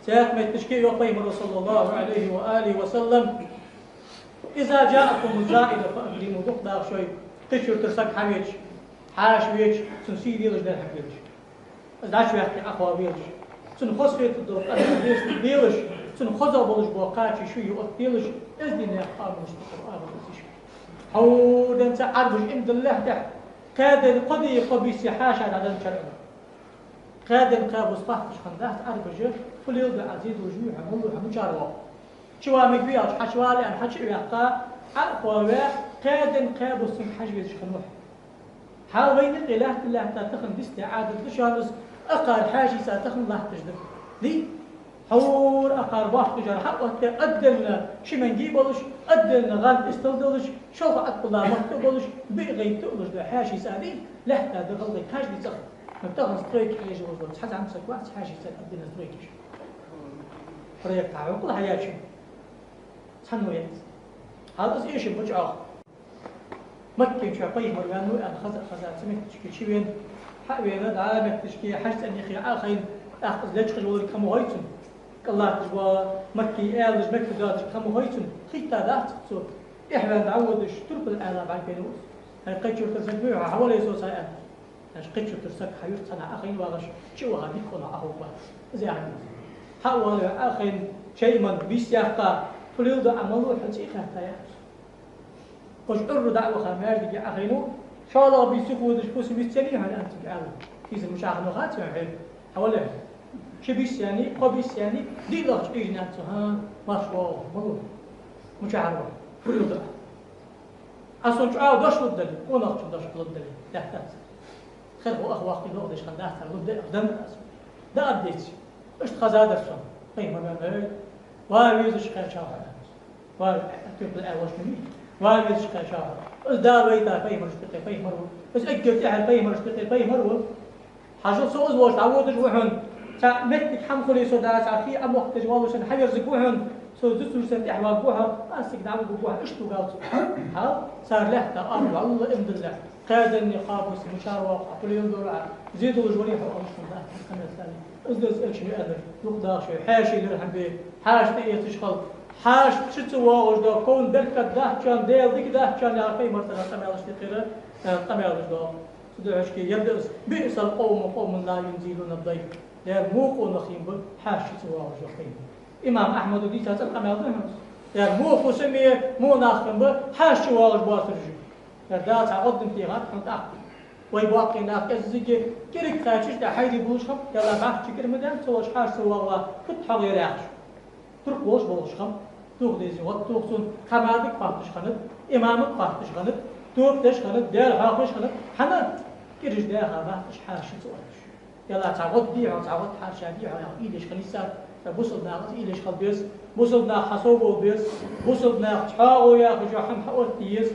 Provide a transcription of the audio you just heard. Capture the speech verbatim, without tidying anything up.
Дакъа метташке йоах пайхамара, саллаллахӀу Ӏалайхи ва алихи ва саллам: «إذا جاءكم الزائر فأكرموه», дукха даха шоай кхыча юртара саг хьавеча, хьаьша веча, цунна сий лелаш, дархьам белаш. Из дӀачуваьккхе Ӏохоавелаш, цунна хоза хетаргдола къамаьл деш, делаш, цунна хоза болаш бола кхача шуй оттаделаш, из дин яха къамаьлаш тӀа Къуръано дувцаш. Хьо денз Ӏарбаша иман диллалехь тӀехьа, кхаь ден кхо ди, кхо бийса хьаьша дӀаденнача хана. Кхаь ден кхаь бус хоатташ хиннадац Ӏарбаша, фу леладу Ӏа, зе долаш вий хьо, малав хьо, мичара воагӀа. Чу вала мегаш вий аьлча, хьачу вала аьнна, хьачу а ваьккха, Ӏо а хоаваь, кхаь ден кхаь бус цунга хьажа везаш хиннав хьо. Хьал вайна юкъе лаьтта-лаьтта тахан дисте Ӏадат да шоана из, акхар хьаьшийца тахан латташ да. Дий? Хьур акхар боккхийчар хьаоттадаь, адденна ши менги болаш, адденна гӀанд истал долаш, шалха Ӏаткъала мотт а болаш, биъ гӀайба тӀа уллаш да хьаьшийца, дий, лаьтта да гӀалгӀай каждый цӀагӀа. Но тахан стройка хьежа волаш дола цхьа зӀамсаг вац хьаьшийца адденна стройкаш. Проект хьахьокхал хьаяьчун. Цхьанне яц. Хьал из эшам ба чӀоагӀа. Макка чу пайхамар ваьннав аьнна хеза а хеза, цу метташка чувена, хьа а вена, дӀа метташка хьажцӀен яхе Ӏо а хайна, тӀаккха из лечкъаш волга хӀама хой цунна. КӀалатташ бола Макка аьлаш, Макка доацаш хӀама хой цунна. Хетта дац цо. Эхь ваьнна дӀаводаш, турпал Ӏела бӀаргавайнав из. ХӀай кхыча юртара саг вий хьо, хьавале со цхьа аьнна. Аш кхыча юртара саг хьа юрта цхьаннахьа Ӏохайна вагӀаш, чу а ваха дика хиннав Ӏоховргвац. Из яхар да. Хьа а вале, Ӏохайна, шоай иман бийса яьккха, фу леладу Ӏа, малав хьо, цӀий хаьтта яхаш. Уж Ӏуйрра дӀа а ваха, маьждиге Ӏохайнав, шоллагӀа бийса юха водаш, фусам йицъеннай хьона аьнна цунга аьлар. Из мичахьа хиннав хац вайна хьона. Хьавале. Ши бийса яьннай, кхо бийса яьннай, диълагӀча Ӏийжа аьнна цо, хӀа, ваш воагӀа, малав, мичахьара ва, фу леладу Ӏа. Аз цунна чӀоагӀа дош лургдале, къонахчун дош лургдале, лаьттадац. Херхо ах ваккхий догӀа деш хиннадац, цар лургда, ах дан дар аз. Даар деций? Иштта хезадар сона. Пайхамар ваьннав, ва везаш кхаьчав хьо. Ва, турпал Ӏелош ма вий. Ва везаш кхаьчав хьо. Из Дала вайта пайхамарашта юкъе пайхамар ва. Из эггара тӀехьара пайхамарашта юкъе пайхамар ва. Хьажал, со из волча дӀаводаш ва хьона. Цхьа моттиг хӀама хуле, со да цхьа хий Ӏомоттадеш волаш санна хьаверзаргва хьона. Со зуцаш санна тӀехьаваргва хьо, аз цига дӀавугаргва хьо, иштта вугав цо. Хьал, цар лаьтта ара валла иман диллалехь. Кхаь денна кхаь бус мичара воагӀа, фу леладу Ӏа, зе долаш варий хьо, оалаш хиннадац цар къамаьл царна. Из да из Элчано аьннар, дукха даха шоай хьаьший лерхӀам бе, хьаьша тӀаэцаш хила. Хьаьша чу ца воагӀаш дола кховна беркат дац шоана, Даьла дика дац шоана, яхар пайхамара царна къамаьлаш тӀа кхера, э, къамаьлаш доагӀа. Цудухьа ер да из: «بئس القوم قوم لا ينزلون الضيف». Ер во къонах хиннаб хьаьша чу ца воагӀаш йола кхы. Имам Ахьмада дийца цӀена къамаьл да хьона из. Ер во фусаме, во нах хиннаб хьаьша чу воагӀаш боацараш. Ер Дала цхьа гӀоддам техад хьона тӀаккха. Вай боккхий нах кӀеззига кӀириг кхаьчача тӀа хьайри булаш хиннаб, ялла бахча кӀира ма даьннад, цо волча хьаьша ца воагӀа, фуд хьогӀ ер яхаш. Турк волаш болаш хиннаб, тух дезий, вот тух цунна, кхамадиг хоатташ хиннад, имамаг хоатташ хиннад, тоба деш хиннад, Даьла хьоахавеш хиннад, хӀана? КӀираш даьха бац уж хьаьша ца отташ. Ялла цхьа гӀод дий хьона, цхьа гӀод хьаьша дий хьона яха уйла еш хила йиш яц, бусалба наха из уйла еш хила беза, бусалба нах хьасовбовла беза, бусалба нах чӀоагӀо яхаш йола хӀама хьаотта еза,